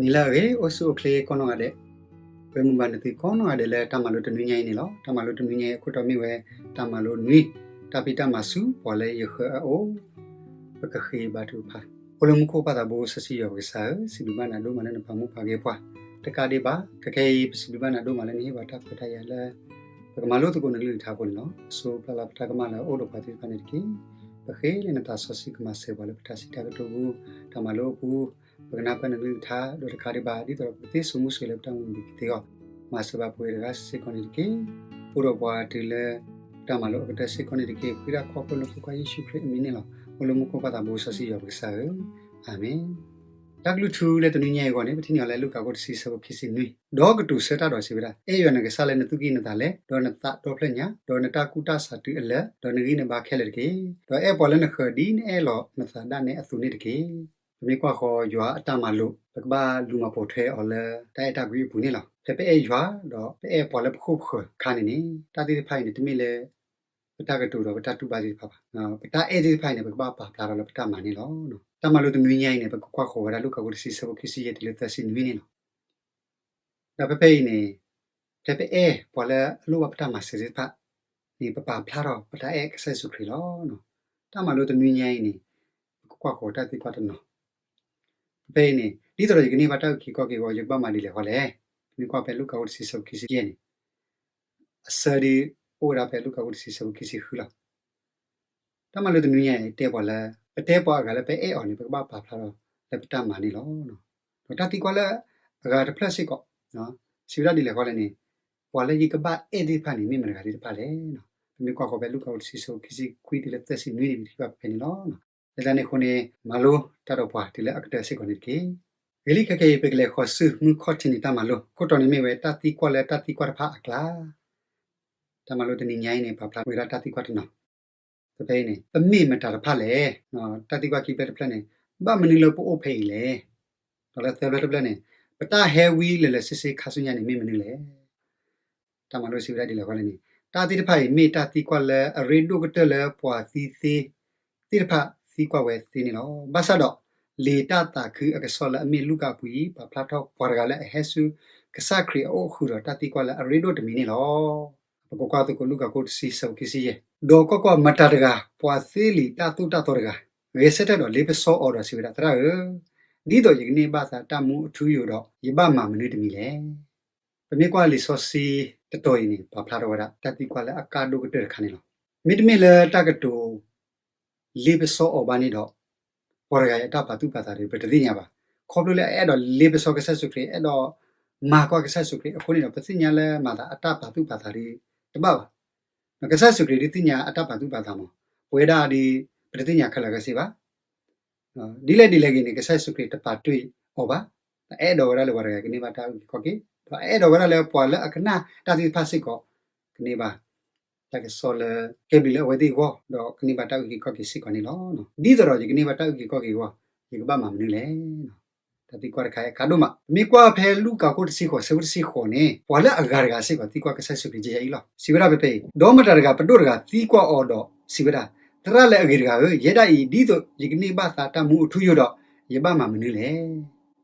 နံၤလၢအဂ့ၤ အိၣ်ဆူၣ်အိၣ်ချ့ကိးနီၢ်ဂၤဒဲး, ပမုာ်ဘၣ်နသုကိးနီၢ်ဂၤဒဲးလၢတၢ်မၤလိတနွံညါအံၤန့ၣ်လီၤ. တၢ်မၤလိတနွံညါအံၤအခိၣ်တီမ့ၢ်ဝဲ တၢ်မၤလိနွံ, တၢ်ဖံးတၢ်မၤဆူပှၤလၢယဃၢၤအအိၣ်, ပကဃ့ဘါထုကဖၣ်. အိၣ်လၢမူခိၣ်ပၢ်သးဘိစီဆှံယွၤပကစၢ်ဧၢ, စံးဘျုးဘၣ်နၤဒိၣ်မးလၢနပာ်မူပာ်ဂဲၤပှၤ, တကးဒံးဘၣ် ခဲကနံၣ်အံၤ ပစံးဘျုးဘၣ်နၤဒိၣ်မးလၢနဟ့ၣ်ပှၤတၢ်ခွဲးတၢ်ယာ်လၢ ပကမၤလိသကိးနကလုၢ်ကထါအဃိန့ၣ်လီၤ. ပဆိပျၢ်လၢပတၢ်ကမၣ်လၢအအိၣ်ဒီးပှၤသ့ၣ်တဖၣ်န့ၣ်တက့ၢ်. ပဃ့လၢနသးစီဆှံကမၤစၢၤပှၤလၢပတၢ်စံးတၢ်ကတိၤပူၤ, တၢ်မၤလိအပူၤ, ပကနၢ်ပၢၢ်နကလုၢ်ကထါ ဒီးတကးဒံးဘၣ် ဒ်သိးဒီးပကသ့စိာ်မူစိာ်လၢပတၢ်မူမံၤကသ့အဂီၢ်, မၤစၢၤဘၣ်ပဝဲတဂၤစ့ၢ်ကီးန့ၣ်တက့ၢ်. အိၣ်ဒီးပှၤတုၤလၢ ပတၢ်မၤလိအကတၢၢ်စ့ၢ်ကီးန့ၣ်တက့ၢ်. ပဃ့တၢ်ခိၣ်ဖျိလၢဖိခွါယ့ၣ်ၡူးခရံာ်အမံၤန့ၣ်လီၤ. အိၣ်လၢမူခိၣ်ပၢ်သးဘိစီဆှံယွၤပကစၢ်ဧၢ, အၤမ့ၣ်. တၢ်ကလုၢ်ထူလၢတနွံညါအံၤအဂီၢ်န့ၣ် ပထံၣ်န့ၢ်အီၤလၢလူၤကၣ်ခိၣ်တဆံဆၢဖိခံဆံနွံ, ဒီးကတိၤဆၢတၢ်ဒီးစံးဝဲဒၣ်, အဲၣ်ယွၤနကစၢ်လၢနသူၣ်ကံၢ်နသးလဲ, ဒီးနသးဒီဖျၢၣ်ညါ, ဒီးနတၢ်ကူၣ်တၢ်ဆးတုၤအလၢာ်, ဒီးနဂံၢ်နဘါခဲလၢာ်တက့ၢ်. ဒီးအဲၣ်ပှၤလၢနဃၢၤဒ်နအဲၣ်လီၤနသးဒၣ်နဲအသိးန့ၣ်တက့ၢ်. ပမ့ၢ်ကွၢ်ဃီၤယွၤအတၢ်မၤလိာ် ပကဘၣ်လူၤမၤပိာ်ထွဲအီၤလၢတၢ်အဲၣ်တၢ်ကွံအပူၤန့ၣ်လီၤ. ဖဲပအဲၣ်ယွၤ ဒီးပအဲၣ်ပှၤလၢပခိၣ်ပဃၢၤအခါန့ၣ်န့ၣ် တၢ်သ့ၣ်တဖၣ်အံၤန့ၣ် တမ့ၢ်လၢ ပတၢ်ကတိၤဒီးပတၢ်တူၢ်ဘၣ်သ့ၣ်တဖၣ်ဘၣ်. ပတၢ်အဲၣ်သ့ၣ်တဖၣ်အံၤန့ၣ် ပကဘၣ်ပာ်ဖျါထီၣ်လၢပတၢ်မၤန့ၣ်လီၤ. တၢ်မၤလိတနွံညါအံၤန့ၣ် ပကကွၢ်ဃီၤဝဲဒၣ်လူၤကၣ်ခိၣ်တဆံဆၢဖိခံဆံယဲၢ်တုၤလၢသၢဆံနွံန့ၣ်လီၤ. ဒီးဖဲဖဲအံၤန့ၣ် ဖဲပအဲၣ်ပှၤလၢအလိၣ်ဘၣ်ပတၢ်မၤစၢၤသ့ၣ်တဖၣ်န့ၣ် ပပာ်ဖျါထီၣ်ပတၢ်အဲၣ်ကစၢ်ယ့ၣ်ၡူးခရံာ်လီၤ. တၢ်မၤလိတနွံညါအံၤန့ၣ် ပကကွၢ်ဃီၤတၢ်သံကွၢ်တနီၤ. ဖဲဖဲအံၤန့ၣ် ဒ်သိးဒီးယကန့ၢ်ဘၣ်တၢ်အုၣ်က့ၤခီၣ်က့ၤအဂီၢ် ယကဘၣ်မၤဒ်လဲၣ်ဃီလဲၣ်. ပမ့ၢ်ကွၢ်ဖဲလူၤကၣ်ခိၣ်တဆံဆၢဖိခံဆံယဲၢ်န့ၣ် အဆၢဒ်အိၣ်ဝဲဒၣ်ဖဲလူၤကၣ်ခိၣ်တဆံဆၢဖိခံဆံဃုလီၤ. တၢ်မၤလိတနွံညါအံၤတဲပှၤလၢ ပတဲပှၤအဂၤလၢပအဲၣ်အီၤန့ၣ် ပကဘၣ်ပာ်ဖျါထီၣ်လၢပတၢ်မၤန့ၣ်လီၤ. ဒီးတၢ်သံကွၢ်လၢအဂၤတဖျၢၣ်စ့ၢ်ကီး စံးဝဲဒၣ်ဒ်လဲၣ်ဃီလဲၣ်န့ၣ် ပှၤလၢယကဘၣ်အဲၣ်သ့ၣ်တဖၣ်န့ၣ် မ့ၢ်မတၤတဂၤသ့ၣ်တဖၣ်လဲၣ်. ပမ့ၢ်ကွၢ်ဃီၤဖဲလူၤကၣ်ခိၣ်တဆံဆၢဖိခံဆံခွံတုၤလၢသၢဆံနွံန့ၣ် ပထံၣ်ဘၣ်ဖဲန့ၣ်လီၤ. လၢတၢ်န့ၣ်အဃိန့ၣ် မၤလိတၢ်ဒီးပှၤတုၤလၢအကတၢၢ်စ့ၢ်ကီးန့ၣ်တက့ၢ်. ဂ့ၤလံခဲကနံၣ်အံၤ ပကလဲၤဃီၤဆူမုၢ်ခီၣ်ထံးနံၤတၢ်မၤလိ, ခိၣ်တီန့ၣ်မ့ၢ်ဝဲတၢ်သံကွၢ်လၢတၢ်သံကွၢ်တဖၣ်အကျါ. တၢ်မၤလိတနံၤညါအံၤန့ၣ် ပာ်ဖျါဝဲဒၣ်တၢ်သံကွၢ်တနီၤ. ဖဲဖဲအံၤန့ၣ် ပမ့ၢ်မတၤတဖၣ်လဲၣ်. တၢ်သံကွၢ်ခံဖျၢၣ်တဖျၢၣ်န့ၣ် ဘၣ်မနုၤလၢပအိၣ်ဖဲအံၤလဲၣ်. ဒီးလၢသၢဖျၢၣ်တဖျၢၣ်န့ၣ် ပတၢ်ဟဲဝံလၢာ်လၢာ်ဆ့ဆ့ခါဆူညါန့ၣ်မ့ၢ်မနုၤလဲၣ်. တၢ်မၤလိစံးဝဲဒၣ်ဒ်လဲၣ်ဃီလဲၣ်န့ၣ် တၢ်သ့ၣ်တဖၣ်အံၤ မ့ၢ်တၢ်သံကွၢ်လၢအရ့ဒိၣ်ကတၢၢ်လၢပှၤသံသ့ သ့ၣ်တဖၣ်သံကွၢ်ဝဲသ့န့ၣ်လီၤ. ဘၣ်ဆၣ်ဒီး လံာ်တၢ်သးခုအကစီၣ်လၢအမ့ၢ်လူၤကၣ်အပူၤအံၤ ပာ်ဖျါထီၣ်ပှၤတဂၤလၢအဟဲဆူကစၢ်ခရံာ်အအိၣ်ဃုာ်ဒီးတၢ်သံကွၢ်လၢအရ့ဒိၣ်တမံၤန့ၣ်လီၤ. ပကကွၢ်သကိးလူၤကၣ်ခိၣ်တဆံဆၢဖိခံဆံယဲၢ်, ဒီးကွၢ်ကွၢ်, မတၤတဂၤပှၤသ့လံာ်တၢ်သိၣ်တၢ်သီတဂၤ ဂဲၤဆၢထၢၣ်ဒီးလ့ပစီအီၤဒီးစံးဝဲဒၣ်, သရၣ်ဧၢ, ဒ်သိးယကန့ၢ်ဘၣ်သးတၢ်မူအထူအယိာ်ဒီး ယဘၣ်မၤမနုၤတမံၤလဲၣ်. ပမ့ၢ်ကွၢ်လံာ်စီဆှံတတီၤအံၤန့ၣ် ပာ်ဖျါထီၣ်ဝဲဒၣ် တၢ်သံကွၢ်လၢအကါဒိၣ်ကတၢၢ်တခါန့ၣ်လီၤ. မ့တမ့ၢ်လၢတၢ်ကတိၤ လ့ပစီအီၤဘၣ်န့ၣ်ဒီး ပှၤတဂၤအံၤအတၢ်ပာ်သူၣ်ပာ်သးဒီး ပတသ့ၣ်ညါဘၣ်. ခီဖျိလၢအအဲၣ်ဒိးလ့ပစီကစၢ်ယ့ၣ်ၡူးခရံာ်, အဲၣ်ဒိးမၤကွၢ်ကစၢ်ယ့ၣ်ၡူးခရံာ်အဃိန့ၣ်ဒီး ပသ့ၣ်ညါလၢမၤသးအတၢ်ပာ်သူၣ်ပာ်သးဒီး တဘၣ်ဘၣ်. ကစၢ်ယ့ၣ်ၡူးခရံာ်ဒုးသ့ၣ်ညါအတၢ်ပာ်သူၣ်ပာ်သးမး, ပဝဲဒၣ်ဒီး ပတသ့ၣ်ညါခဲလၢာ်ခဲဆ့ဘၣ်. ဒ်လဲၣ်ဒ်လဲၣ်ဂ့ၤန့ၣ် ကစၢ်ယ့ၣ်ၡူးခရံာ်တပာ်တ့ၢ်အီၤဘၣ်. အအဲၣ်ဒိးဝဲဒၣ်လၢပှၤတဂၤကန့ၢ်ဘၣ်တၢ်အုၣ်က့ၤခီၣ်က့ၤ, ဒီးအအဲၣ်ဒိးဝဲဒၣ်လၢပှၤလၢအကနၣ်တၢ်သ့ၣ်တဖၣ်စ့ၢ်ကီး ကန့ၢ်ဘၣ်တၢ်ကစီၣ်လၢကဲဘျုးလၢအဝဲသ့ၣ်အဂီၢ်, ဒီးကန့ၢ်ဘၣ်တၢ်အုၣ်က့ၤခီၣ်က့ၤစ့ၢ်ကီးန့ၣ်လီၤ. ဒ်သိးဒီးယကန့ၢ်ဘၣ်တၢ်အုၣ်က့ၤခီၣ်က့ၤအဂီၢ်, ယကဘၣ်မၤမနုၤလဲၣ်. တၢ်သံကွၢ်တခါအံၤအကါဒိၣ်မး. ပမ့ၢ်ကွၢ်ဖဲလူၤကၣ်ခိၣ်တဆံဃိး ဆၢဖိတဆံဃိးန့ၣ် ပှၤလၢအဂၤတဂၤစ့ၢ်ကီးသံကွၢ်ကစၢ်ယ့ၣ်ၡူးခရံာ်ကယဲၢ်အံၤလီၤ. စံးဝဲဒၣ်ဖဲဖဲအံၤ, ဒီးမတၤတဂၤပဒိၣ်တဂၤသံကွၢ်အီၤဒီးစံးဝဲဒၣ်, သရၣ်လၢအဂ့ၤတဂၤဧၢ, ယဲဒၣ်အံၤ ဒ်သိးယကန့ၢ်ဘၣ်သးတၢ်မူအထူအယိာ်ဒီး ယဘၣ်မၤမနုၤလဲၣ်.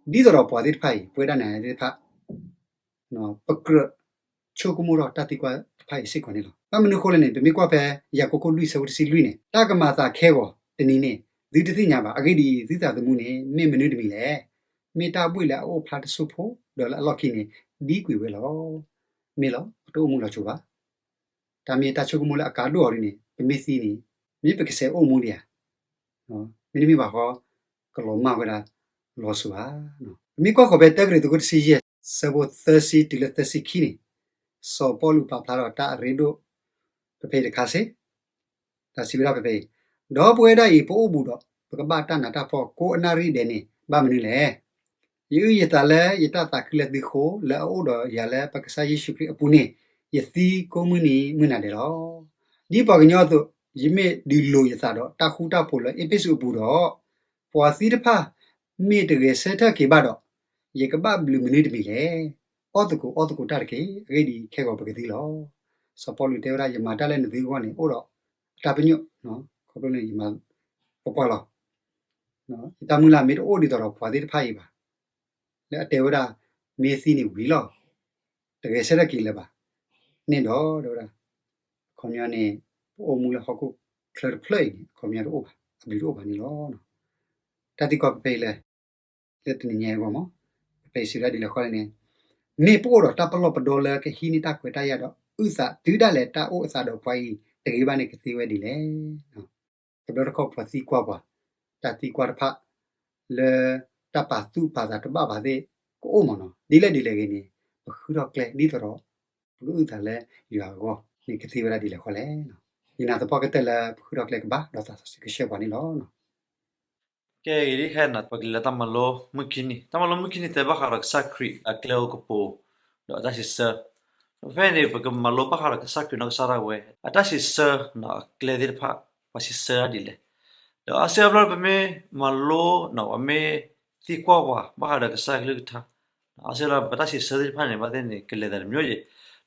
ဒ်သိးဒီးပှၤသ့ၣ်တဖၣ်အံၤ ပဝဲဒၣ်နၤသ့ၣ်တဖၣ် ပကြၢးဆိကမိၣ်ထီၣ်တၢ်သံကွၢ်တဖၣ်အံၤစ့ၢ်ကီးန့ၣ်လီၤ. ဘၣ်မနုၤအဃိလဲၣ်န့ၣ် ပမ့ၢ်ကွၢ်ဖဲယၤကိာ်ခိၣ်လွံၢ်ဆၢဖိတဆံလွံၢ်န့ၣ်, တၢ်ကမၤသးခဲဂီၤတနံၤန့ၣ် သုတသ့ၣ်ညါဘၣ်. အဂ့ၢ်ဒ်အံၤ, သုသးသမူန့ၣ် မ့ၢ်မနုၤတမံၤလဲၣ်. မ့ၢ်တၢ်ဘှံၣ်လၢအအိၣ်ဖျါတစိၢ်ဖိ, ဒီးလၢအလီၢ်ခံန့ၣ် ဒံကွံာ်ဝဲလီၤ. မ့ၢ်လီၤ, ပတအိၣ်မူလီၤစိၤဘၣ်. တၢ်မ့ၢ်တၢ်ဆိကမိၣ်လၢအကါဒိၣ်အီၤဒ်န့ၣ် ပမ့ၢ်သံန့ၣ် မ့ၢ်ပကစဲးအိၣ်မူဒံးဧါ. မ့တမ့ၢ်ဘၣ်ဃီ ကလီၤမၢ်ဝဲဒၣ်လီၤစိၤဧါ. ပမ့ၢ်ကွၢ်ဃီၤဖဲတၢကရံၣ်သူးခိၣ်တဆံယဲၢ် ဆၢဖိသၢဆံတုၤလၢသၢဆံခံန့ၣ်, စီၤပီလူးပာ်ဖျါထီၣ်တၢ်အရ့ဒိၣ် ဖဲဖဲအံၤတခါစ့ၢ် တၢ်စံးဝဲဒၣ်ဖဲဖဲအံၤ, ဒီးပဝဲဒၣ်အံၤ ပအိၣ်ဘူးဒီး ပကဘၣ်တၢ်နးတၢ်ဖှီၣ်ကိးအနၣ်ရံၣ်ဒဲးန့ၣ် ဘၣ်မနုၤလဲၣ်. ယအုၣ်ယသးလၢယတၢ်သးခုလၢသုဃိ လၢအအိၣ်ဒီးယၤလၢပကစၢ်ယ့ၣ်ၡူးခရံာ်အပူၤန့ၣ် ယသံကိးမုၢ်နံၤမုၢ်နၤဒဲးလီၤ. ဒ်ပှၤကညီအသိး ယမ့ၢ်ဒုးလိာ်ယသးဒီးတၢ်ဃူတၢ်ဖိးလၢအ့းဖ့းစူးအပူၤဒီး ပှၤသံတဖၣ် မ့ၢ်တဂဲၤဆၢထၢၣ်က့ၤဘၣ်ဒီး ယကဘၣ်ဘျုးမနုၤတမံၤလဲၣ်. အီၣ်သကိးအီသကိးတၢ်တက့ၢ်. အဂ့ၢ်ဒ်အံၤ, ခဲဂီၤပကသံလီၤ. စီၤပီလူးတဲဝဲဒၣ် ယမၤတၢ်လၢနသုဂီၢ်န့ၣ် အိၣ်ဒီးအတၢ်ပညိၣ်, ခီဖျိလၢယမၤပှၤပှၢ်လီၤ. ယတၢ်မုၢ်လၢ်မ့ၢ်တအိၣ်ဒ်သိးဒီးပှၤသ့ၣ်တဖၣ်အံၤဘၣ်, လၢအတဲဝဲဒၣ် မ့ၢ်သံန့ၣ်ဝံၤလီၤ, တဂဲၤဆၢထၢၣ်က့ၤလၢၤဘၣ်န့ၣ်ဒီး တဲဝဲဒၣ် အခီပညီန့ၣ် ပအိၣ်မူလၢဟီၣ်ခိၣ်ချၢတဖျၢၣ်အံၤန့ၣ် အခီပညီတအိၣ်ဘၣ်, အဘျုးတအိၣ်ဘၣ်န့ၣ်လီၤ. တၢ်သံကွၢ်ဖဲဖဲအံၤလၢ လၢတနံၤညါအဂီၢ်မး, ဖဲဖဲအံၤစံးဝဲဒၣ်ဒ်လဲၣ်ဃီလဲၣ်န့ၣ်, မ့ၢ်ပအိၣ်ဒီးတၢ်ပလီၢ်ပဒီလၢကဟံးန့ၢ်တၢ်ခွဲးတၢ်ယာ်ဒီး အုၣ်သးတုၤဒၣ်လဲာ်တၢ်အိၣ်အသးဒီးပှၤအံၤ တဂ့ၤဘၣ်န့ၣ် ကသ့ဝဲဒ်လဲၣ်. တဘျီတခီၣ်ပှၤသံကွၢ်ပှၤ တၢ်သံကွၢ်တဖၣ် လၢတၢ်ပာ်သူၣ်ပာ်သးတဘၣ်ဘၣ်သ့ၣ် ကအိၣ်မးနီၤ. ဒ်လဲၣ်ဒ်လဲၣ်ဂ့ၤန့ၣ် ပဃုထီၣ်ကျဲဒ်သိးဒီး ပကအုၣ်သးလၢယွၤအဂီၢ်န့ၣ် ကသ့ဝဲဒၣ်ဒ်လဲၣ်ဃီလဲၣ်. ယနာ်သပှၢ်ကတၢၢ်လၢပဃုထီၣ်ကျဲကဘၣ် ဒီးသးစီဆှံကဆှၢပှၤန့ၣ်လီၤ. ကဲ ဂ့ၤဒ်ခဲနီၤ ပကလဲၤလၢတၢ်မၤလိမုၢ်ခံနံၤ, တၢ်မၤလိမုၢ်ခံနံၤတဲဘၣ်ဃးဒီးကစၢ်ခရံာ်အကျဲအိၣ်ကပိၤ ဒီးအတၢ်စံးဆၢ. ဖဲအံၤန့ၣ် ပကမၤလိဘၣ်ဃးဒီးကစၢ်ခရံာ်နီၢ်ကစၢ်ဒၣ်ဝဲ အတၢ်စံးဆၢနီၤ အကျဲသ့ၣ်တဖၣ် ပှၤစံးဆၢဒ်လဲၣ်. ဒီးအါစုအါဘျီ ပမ့ၢ်မၤလိနီၤ ပမ့ၢ်သံကွၢ်ပှၤ ဘၣ်ဃးဒီးကစၢ်ကလုၢ်ကထါ အါစုအါဘျီ ပတၢ်စံးဆၢသ့ၣ်တဖၣ်န့ၣ် ဘၣ်သ့ၣ်န့ၣ် ကလဲၤသးတမံၤယဲၢ်,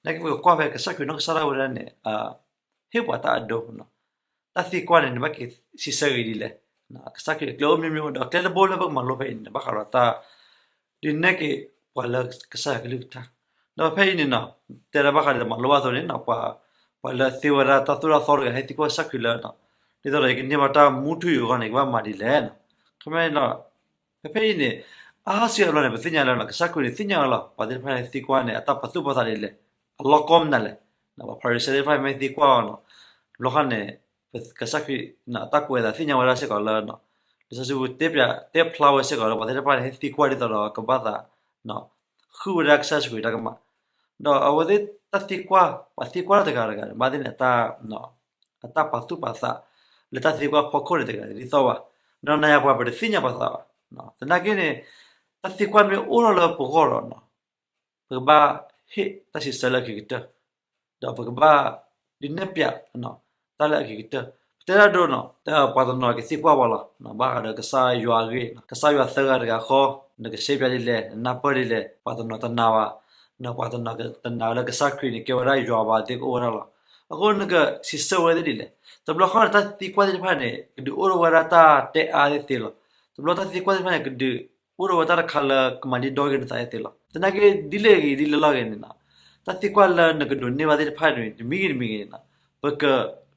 နာ်က့ပကကွၢ်ဖဲကစၢ်ခရံာ်နီၢ်ကစၢ်ဒၣ်ဝဲဒၣ်န့ၣ် ဟ့ၣ်ပှၤတၢ်အဒိနီၤ. တၢ်သံကွၢ်န့ၣ် နဘၣ်က့ၤစံးဆၢဂ့ၤဒ်လဲၣ်. ကစၢ်ခရံာ်အကျဲအိၣ်မ့ၢ်မ့ၢ်ဒီး ကျဲတဘိလၢပကမၤလိဖဲအံၤန့ၣ် ဘၣ်ဃးဒီးတၢ် ဒုးနဲၣ်က့ၤပှၤလၢကစၢ်ယွၤကလုၢ်ကထါ. ဒီးဖဲအံၤန့ၣ်နီၤ တဲဒၣ်ဘၣ်ဃးဒီးမၤလိဘၣ်အသိးန့ၣ်နီၤ ပှၤ ပှၤလၢသ့ဝဲဒၣ်တၢ်သိၣ်တၢ်သီတဂၤ ဟဲသံကွၢ်ကစၢ်ခရံာ်လၢ ဒ်သိးဒီးယကန့ၢ်ဘၣ်တၢ်မူထူယိာ်အဂီၢ်န့ၣ် ကဘၣ်မၤဒ်လဲၣ်. ခီမ့ၢ်နီၤ ဖဲဖဲအံၤန့ၣ် အါစုအါဘျီန့ၣ် ပသ့ၣ်ညါလၢနီၤ ကစၢ်ခရံာ်န့ၣ် သ့ၣ်ညါဝဲလီၤ ပှၤသ့ၣ်တဖၣ်ဟဲသံကွၢ်န့ၣ် အတၢ်ပာ်သူၣ်ပာ်သးဒ်လဲၣ်, အလီၢ်ကီမနုၤလဲၣ်. ပှၤဖၤရံၤၡဲသ့ၣ်တဖၣ်မ့ၢ်သံကွၢ်အီၤနီၤ ဘျီဃီန့ၣ် ကစၢ်ခရံာ် အတၢ်ကွဲးအသးသ့ၣ်ညါဝဲဒၣ်စ့ၢ်ကီးလၢ လံာ်စီဆှံပူၤတဲပၠး တဲဖျါဝဲစ့ၢ်ကီးလၢ ပှၤသ့ၣ်တဖၣ်န့ၣ် ဟဲသံကွၢ်ဒ်သိးဒီးကဘၣ်သး ဃုဝဲဒၣ်ကစၢ်ယ့ၣ်ၡူးခရံာ်တၢ်ကမၣ်, ဒီးအဝဲသ့ၣ်တၢ်သံကွၢ် ပှၤသံကွၢ်တဂၤတဂၤန့ၣ် ဘၣ်သ့ၣ်န့ၣ် အတၢ်ပာ်သူၣ်ပာ်သး လၢတၢ်သံကွၢ်ဖီခိၣ်န့ၣ်တဂၤန့ၣ် ဒ်သိးဘၣ်, ဒီးနၤယၤပှၤ ပတသ့ၣ်ညါပာ်သးဘၣ်. သနာ်က့န့ၣ် တၢ်သံကွၢ်မ့ၢ်အိၣ်ထီၣ်လၢပဂီၢ်ဒီး ပကဘၣ်ဟ့ၣ်တၢ်စံးဆၢလၢအဂ့ၤကတၢၢ်, ဒီးပကဘၣ်ဒုးနဲၣ်ပၠး တၢ်လၢအဂ့ၤကတၢၢ်. ပတဲဒၣ်ဒိနီၤ ပှၤတနီၤကသံကွၢ်ပှၤလီၤ, ဘၣ်ဃးဒီးကစၢ်ယွၤအဂ့ၢ်, ကစၢ်ယွၤသၢဂၤတဂၤဃီ, နကရှဲပၠးဒ်လဲၣ်, နနၢ်ပၢၢ်ဒ်လဲၣ်, ပှၤတနီၤတနာ်ဘၣ်, ပှၤတနီၤတနာ်ဝဲလၢကစၢ်ခရံာ်န့ၣ် ကဲဝဲဒၣ်ယွၤဘၣ်သ့ၣ်ကအိၣ်ဝဲဒၣ်လီၤ. အဃိနကစံးဆၢဝဲသ့ၣ်ဒ်လဲၣ်. တဘျီဃီန့ၣ် တၢ်သံကွၢ်သ့ၣ်တဖၣ်န့ၣ် ကဒုးအိၣ်ထီၣ်ဝဲဒၣ်တၢ်တဲအါသ့ၣ်သ့လီၤ. တဘျီတၢ်သံကွၢ်သ့ၣ်တဖၣ်န့ၣ် ကဒုးအိၣ်ထီၣ်ဝဲတၢ်တခါလၢကမၤဒံဒီဂ့ၤနသးသ့ၣ်သ့လီၤ. သနာ်က့ဒ်လဲၣ်ဂ့ၤဒ်လဲၣ်လီၤဂ့ၤန့ၣ် တၢ်သံကွၢ်လၢနကဒိးန့ၢ်ဘၣ်သ့ၣ်တဖၣ်န့ၣ် တမံၤဂ့ၤတမံၤဂ့ၤန့ၣ် ပက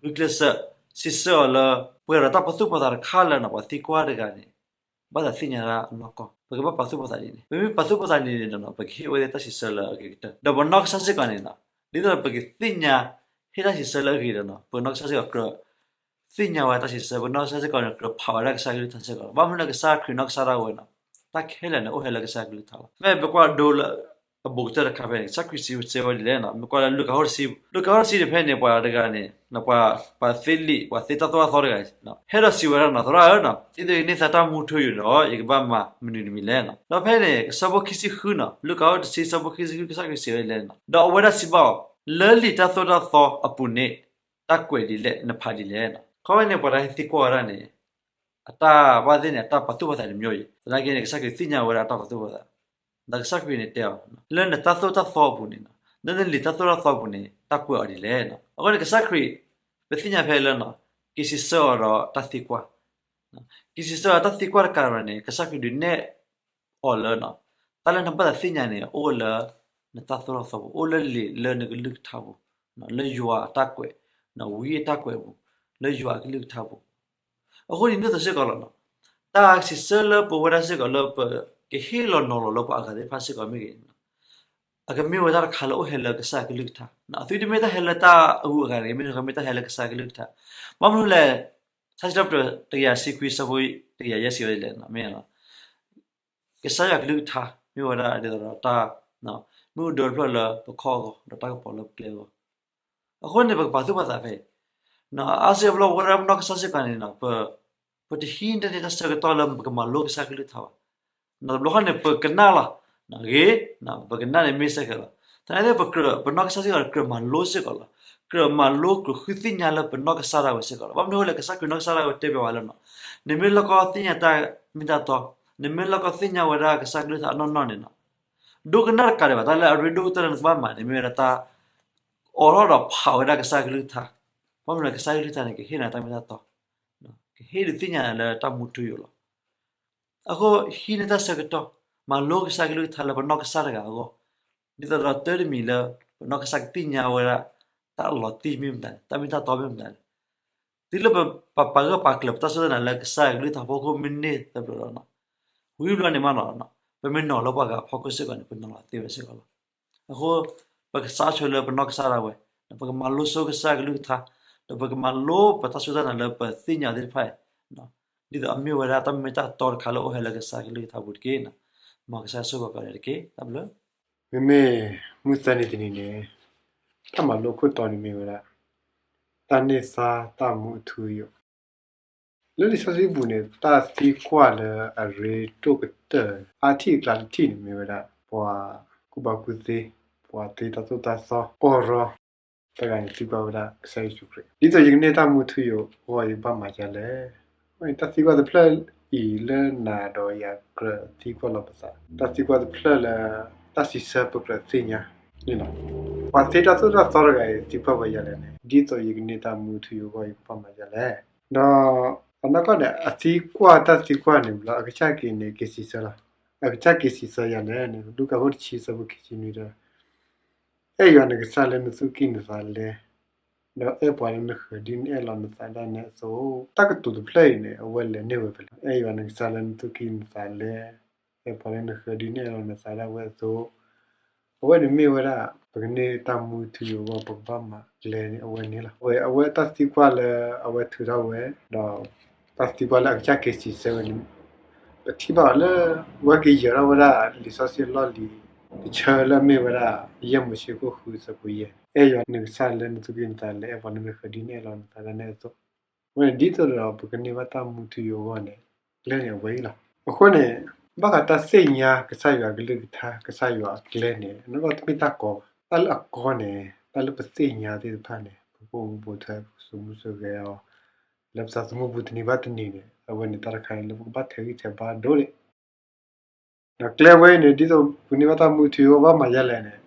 ဂုာ်ကျဲးစၢး စံးဆၢအီၤလၢ ပှဲၤဒီးတၢ်ပာ်သူၣ်ပာ်သးတခါလၢ ပှၤသံကွၢ်တဂၤန့ၣ် ဘၣ်သးသ့ၣ်ညါဒၣ်အနီၢ်ကီၢ် ပကဘၣ်ပာ်သူၣ်ပာ်သးဒ်န့ၣ်. ပမ့ၢ်ပာ်သူၣ်ပာ်သးဒ်န့ၣ်ဒီး ပကဟ့ၣ်ဝဲသ့ၣ်တၢ်စံးဆၢလၢအဂ့ၤကတၢၢ် ဒီးပနီၢ်ကစၢ်စ့ၢ်ကီးန့ၣ် ဒ်သိးပကသ့ၣ်ညါ ဟ့ၣ်တၢ်စံးဆၢလၢအဂ့ၤဒီး ပနီၢ်ကစၢ်စ့ၢ်ကီးကြၢး သ့ၣ်ညါဝဲတၢ်စံးဆၢ, ပနီၢ်ကစၢ်စ့ၢ်ကီးန့ၣ် ကြၢးဖးဝဲဒၣ်ကစၢ်ကလုၢ်ကထါစ့ၢ်ကီးလီၤ. ဘၣ်မနုၤလၢကစၢ်ခရံာ်နီၢ်ကစၢ်ဒၣ်ဝဲနီၤ တၢ်ခဲလၢာ်န့ၣ် အိၣ်ဟဲလၢကစၢ်ကလုၢ်ကထါလီၤ. ဖဲပကွၢ်ဒိလၢအဘူးကတၢၢ်တခါဖဲန့ၣ် ကစၢ်ခရံာ်စံးဆၢဝဲဒ်လဲၣ်နီၤ မ့ၢ်ကွၢ်လၢလူၤကၣ်အခိၣ်တဆံ, လူၤကၣ်အခိၣ်တဆံန့ၣ် ဖဲန့ၣ် ပှၤတဂၤန့ၣ် ပှၤသ့လံာ် ပှၤသ့တၢ်သိၣ်တၢ်သီတဂၤ ဟဲဒီးစံးဝဲဒၣ်နီၤ သရၣ်ဧၢနီၤ ဒ်သိးယကန့ၢ်သးတၢ်မူထူယိာ်ဒီး ယကဘၣ်မၤမနုၤတမံၤလဲၣ်နီၤ. ဒီးဖဲန့ၣ် အဆၢဖိခံဆံဃုနီၤ လူၤကၣ်အခိၣ်တဆံ အဆၢဖိခံဆံဃု ကစၢ်ခရံာ်စံးဝဲဒ်လဲၣ်နီၤ ဒီးအဝဲဒၣ်စံးဘၣ်အီၤ, လၢလံာ်တၢ်သိၣ်တၢ်သီအပူၤန့ၣ် တၢ်ကွဲးဒ်လဲၣ် နဖးဒ်လဲၣ်နီၤ. ခီဖဲန့ၣ် ပှၤတၢ်ဟဲသံကွၢ်ဝဲဒၣ်န့ၣ် အတၢ်ဘၣ်သ့ၣ်န့ၣ် အတၢ်ပာ်သူၣ်ပာ်သးတမံၤယဲၢ်, သနာ်က့န့ၣ် ကစၢ်ခရံာ်သ့ၣ်ညါဝဲဒၣ်အတၢ်ပာ်သူၣ်ပာ်သး, ဒီးကစၢ်ခရံာ်န့ၣ်တဲအီၤ, လၢနတၢ်သိၣ်တၢ်သီအပူၤန့ၣ်, လၢနလံာ်တၢ်သိၣ်တၢ်သီအပူၤန့ၣ် တၢ်ကွဲးအီၤဒ်လဲၣ်နီၤ. အဃိန့ၣ် ကစၢ်ခရံာ် ပသ့ၣ်ညါဖဲလၢနီၤ က့ၤစံးဆၢအီၤဒီးတၢ်သံကွၢ် က့ၤစံးဆၢအီၤတၢ်သံကွၢ်တကးဒံးဘၣ်န့ၣ် ကစၢ်ခရံာ်ဒုးနဲၣ်အီၤလၢ တၢ်လၢနဘၣ်သးသ့ၣ်ညါန့ၣ် အိၣ်လၢနတၢ်သိၣ်တၢ်သီပူၤ, အိၣ်လၢလံာ်လၢနကလုၢ်ကထါပူၤ, လၢယွၤအတၢ်ကွဲး, ဝံအတၢ်ကွဲးပူၤ, လၢယွၤအကလုၢ်ကထါပူၤ. အဃိန့ၣ် ဒ်သိးစ့ၢ်ကီးလီၤနီၤ, တၢ်စံးဆၢလၢပဝဲဒၣ်စ့ၢ်ကီးလၢ ပကဟ့ၣ်လီၤနီၤလီၤလၢပှၤအဂၤသ့ၣ်တဖၣ်စ့ၢ်ကီးမ့ၢ်ဂ့ၤ အကမ့ၢ်ဝဲတၢ်တခါလၢအိၣ်ဟဲလၢကစၢ်ကလုၢ်ကထါ, အသုတမ့ၢ်တၢ်ဟဲလၢတၢ်အဂုၤအဂၤတဂ့ၤ, မ့ၢ်တခီမ့ၢ်တၢ်ဟဲလၢကစၢ်ကလုၢ်ကထါ. ဘၣ်မနုၤလဲၣ်, ထါစံးထီၣ်ပတြၢၤတကယၤဆံခွံ ဆၢဖိတကယၤယဲၢ်စံးဝဲဒ်လဲၣ်, မ့ၢ် ကစၢ်ယွၤကလုၢ်ကထါ မ့ၢ်ဝဲဒၣ်ဒ်သိးဒီးတၢ် မ့ၣ်အူဒၢတဖျၢၣ်လၢပခီၣ်အဂီၢ် ဒီးတၢ်ကပီၤလၢပကျဲအဂီၢ်. အဃိန့ၣ် ပကပာ်သူၣ်ပာ်သးဖဲအံၤ, အါစုအါဘျီ ပဝဲဒၣ်ပနီၢ်ကစၢ်စ့ၢ်ကီးန့ၣ် ပတဟံးန့ၢ်တၢ်စံးဆၢကတီၢ်လၢပကမၤလိကစၢ်ကလုၢ်ကထါဘၣ်. တဘျီဃီန့ၣ် ပကနၣ်လီၤ, ဂ့ၤ, ပကနၣ်န့ၣ်မ့ၢ်စ့ၢ်ကီးလီၤ. သနာ်က့ ပကြၢး ပနီၢ်ကစၢ်စ့ၢ်ကီးန့ၣ် ကြၢးမၤလိစ့ၢ်ကီးလီၤ. ကြၢးမၤလိ ကြၢးဃုသ့ၣ်ညါလၢပနီၢ်ကစၢ်ဒၣ်ဝဲစ့ၢ်ကီးလီၤ. ဘၣ်မနုၤအဃိလဲၣ်, ကစၢ်ခရံာ်နီၢ်ကစၢ်ဒၣ်ဝဲတဲပၠးဝဲလၢနီၤ, နမ့ၢ်လိၣ်ကီသ့ၣ်ညါတၢ်မ့ၢ်တၢ်တီ, နမ့ၢ်လိၣ်ကီသ့ၣ်ညါဝဲဒၣ်ကစၢ်ကလုၢ်ကထါအနီၢ်နီၢ်န့ၣ်နီၤ, ဒိကနၣ်တကးဒံးဘၣ်, တၢ်လၢအရ့ဒိၣ်ကတၢၢ်လၢနကဘၣ်မၤန့ၣ် မ့ၢ်ဝဲဒၣ်တၢ် အိးထီၣ်ဒီးဖးဝဲဒၣ်ကစၢ်ကလုၢ်ကထါ. ဘၣ်မနုၤလဲၣ်, ကစၢ်ကလုၢ်ကထါန့ၣ် ကဟ့ၣ်နၤတၢ်မ့ၢ်တၢ်တီ, ကဟ့ၣ်ဒုးသ့ၣ်ညါနၤလၢတၢ်မူထူယိာ်လီၤ. အဃိ ဟံးန့ၢ်တၢ်ဆၢကတီၢ် မၤလိကစၢ်ကလုၢ်ကထါလၢပနီၢ်ကစၢ်တဂၤအဂီၢ်, ဒ်သိးဒီးတၢ်တမံၤလၢ ပနီၢ်ကစၢ်ကသ့ၣ်ညါဝဲဒၣ် တၢ်လီၤတံၢ်မ့ၢ်မတၤလဲၣ်, တၢ်မ့ၢ်တၢ်တီမ့ၢ်မတၤလဲၣ်. တုၤလၢပပာ်ဂၢၢ်ပာ်ကျၢၤပတၢ်စူၢ်တၢ်နာ်လၢကစၢ်ယွၤကလုၢ်ကထါဖီခိၣ်မ့ၢ်န့ၢ်သဘျီဒီး ဝံၤဘျီန့ၣ်မးနီၤ, ပမ့ၢ်နီၤလၢပှၤဂၤအဖီခိၣ်စ့ၢ်ကီးန့ၣ် ပနီၤလီၤသ့ဝဲစ့ၢ်ကီးလီၤ. အဃိ ပကစးဆိလၢပနီၢ်ကစၢ်ဒၣ်ဝဲ, ဒီးပကမၤလိဆိကစၢ်ကလုၢ်ကထါ, ဒီးပကမၤလိပတၢ်စူၢ်တၢ်နာ်လၢပသ့ၣ်ညါသ့ၣ်တဖၣ်အံၤ, ဒ်သိးအမ့ၢ်ဝဲဒၣ်တၢ်မ့ၢ်တၢ်တီတခါလၢအအိၣ်ဟဲလၢကစၢ်ကလုၢ်ကထါပူၤတက့ၢ်. မ်ကစၢ်ဆိၣ်ဂ့ၤပှၤကိးဂၤဒဲးတက့ၢ်. တၢ်ဘျုး. မ့မ့ၢ်မုၢ်သၢနံၤတနံၤန့ၣ် တၢ်မၤလိခိၣ်တီန့ၣ်မ့ၢ်ဝဲဒၣ် တၢ်န့ၢ်သါတၢ်မူအထူအယိာ် လၢလံာ်စီဆှံပူၤန့ၣ် တၢ်သံကွၢ်လၢအရ့ဒိၣ်ကတၢၢ်အါထံၣ်အကျါတထံၣ်န့ၣ်မ့ၢ်ဝဲဒၣ် ပှၤကူၣ်ဘၣ်ကူၣ်သ့, ပှၤသ့တၢ်သိၣ်တၢ်သီကီၢ်ရီ တဂၤန့ၣ်သံကွၢ်ဝဲဒၣ်ကစၢ်ယ့ၣ်ၡူးခရံာ် ဒ်သိးယကန့ၢ်တၢ်မူထူယိာ်အဂီၢ် ယကဘၣ်မၤဒ်လဲၣ်. တၢ်သံကွၢ်တဖျၢၣ်အံၤလၢနၤဒီးယၤကြၢးသံကွၢ်လီၤပသး, တၢ်သံကွၢ်တဖျၢၣ်လၢ တၢ်စံးဆၢပကြၢးသ့ၣ်ညါန့ၣ်လီၤ. ပှၤသ့တၢ်သိၣ်တၢ်သီတဂၤအံၤသံကွၢ်ဝဲဒ်လဲၣ်န့ၣ် ဒ်သိးယကန့ၢ်တၢ်မူထူယိာ်အဂီၢ် ယကဘၣ်မၤဒ်လဲၣ်. ဒီးအနီၢ်ကီၢ်န့ၣ် အသံကွၢ်တၢ်သံကွၢ်န့ၣ်ဘျီ အကစၢ်က့ၤန့ၣ် က့ၤစံးဆၢလီၤ. အကစၢ်က့ၤစံးဆၢယၤလဲၣ်န့ၣ် လူၤကၣ်ခိၣ်တဆံဆၢဖိခံဆံနွံဒီး အဲၣ်ယွၤနကစၢ်လၢနသူၣ်ကံၢ်နသးလဲ, ဒီးအဲၣ်ပှၤလၢနဃၢၤဒ်နအဲၣ်လီၤနသးဒၣ်နဲအသိး. တၢ်ကတိၤတဖျၢၣ်အံၤန့ၣ် အဝဲလဲၤန့ၢ်ဝဲဖဲလဲၣ်. အဲၣ်ယွၤနကစၢ်လၢနသူၣ်ကံၢ်နသးလဲ, အဲၣ်ပှၤလၢနဃၢၤဒ်နအဲၣ်လီၤနသးဒၣ်ဝဲအသိး. အဝဲန့ၣ်မ့ၢ်ဝဲဒၣ် ပကန့ၢ်တၢ်မူထူယိာ်အဂီၢ် ပကဘၣ်မၤကျဲန့ၣ် အဝဲန့ၣ်လီၤ. အဝဲတၢ်သံကွၢ်လၢအဝဲထုးထီၣ်ဝဲ ဒီးတၢ်သံကွၢ်လၢအကစၢ်က့ၤစံးဆၢဝဲန့ၣ် ပထံၣ်ဘၣ်အီၤလၢ အဝဲက့ၤယၢၤထီၣ်ဝဲဒၣ်လံာ်စီဆှံအလီၢ်လံၤတဆၢလၢအမ့ၢ်ဝဲဒၣ် ယဲၢ်မိၤၡ့ခိၣ်ဃုဆၢဖိယဲၢ်, အဲၣ်ယွၤနကစၢ်လၢနသူၣ်ကံၢ်နသးလဲ, အဲၣ်ပှၤလၢနဃၢၤဒ်နအဲၣ်လီၤနသးဒၣ်နဲအသိး. အဝဲန့ၣ်ဒ်သိးဒီးပကန့ၢ်ဘၣ်တၢ်မူထူယိာ်အဂီၢ်န့ၣ် ကျဲန့ၣ်အဝဲအံၤလီၤ. အဃိန့ၣ် ဘၣ်ဃးတၢ်သ့ၣ်ညါကစၢ်ယွၤအကလုၢ်ကထါ ကစၢ်ယွၤအကျဲန့ၣ် အနီၢ်ကီၢ်တမ့ၢ်တၢ်ကီဘၣ်. တၢ်လၢအကီန့ၣ် တၢ်လၢပသ့ၣ်ညါသ့ၣ်တဖၣ်န့ၣ် ပကအိၣ်မူပိာ်ထွဲ ပကစိာ်မူစိာ်ဂဲၤအီၤ လၢပသးသမူပူၤတနံၤဘၣ်တနံၤန့ၣ် အဝဲန့ၣ်တၢ်တခါန့ၣ်လၢပကဘၣ်ထဲးဂံၢ်ထဲးဘါဒိၣ်န့ၣ် ဒီးကျဲဝဲအံၤန့ၣ် ဒ်သိးပကန့ၢ်ဘၣ်တၢ်မူထူယိာ်အဂီၢ် ဘၣ်မၤဒ်လဲၣ်န့ၣ်,